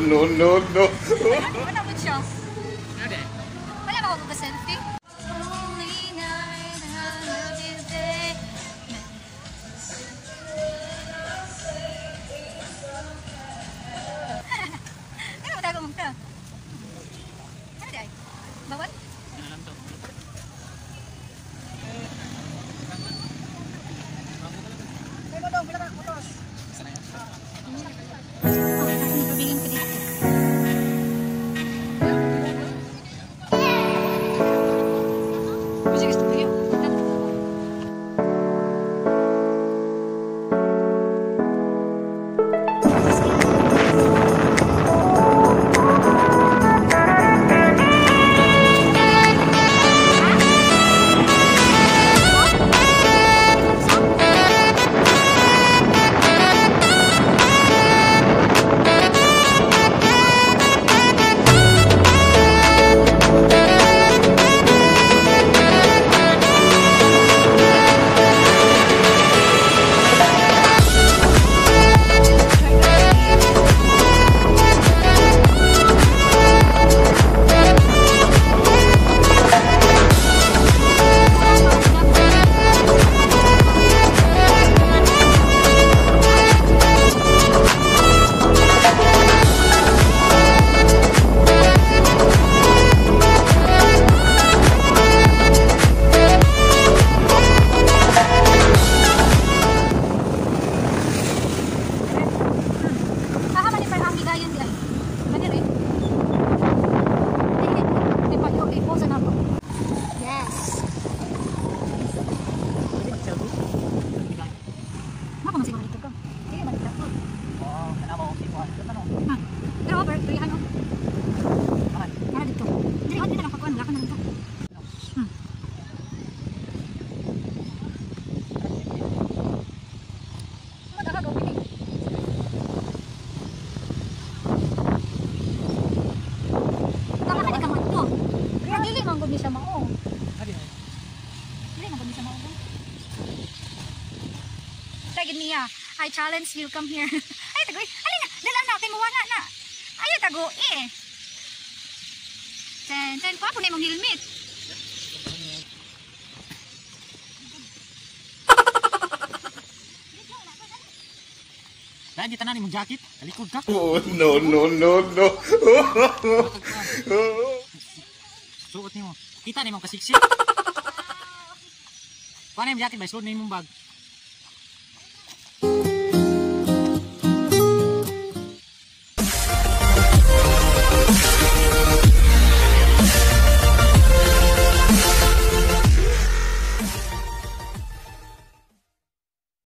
no, no, no. Wala mo siya. Wala ba ako mag-selfie? Lonely night, another day. Ano ba mo ka? Ano di ay? Bawal? Okay, ko dito. I challenge you, come here. Ay, tago. Alin na, dala na, kay muwala na. Ay, tago, eh. Ten, ten, kwapo na imong helmet. Dahil di tanan imong jacket, talikod ka. Oh, no, no, no, no. Suot nimo. Kita nimo kasiksik. Kuha na imong jacket, bay, suot na imong bag.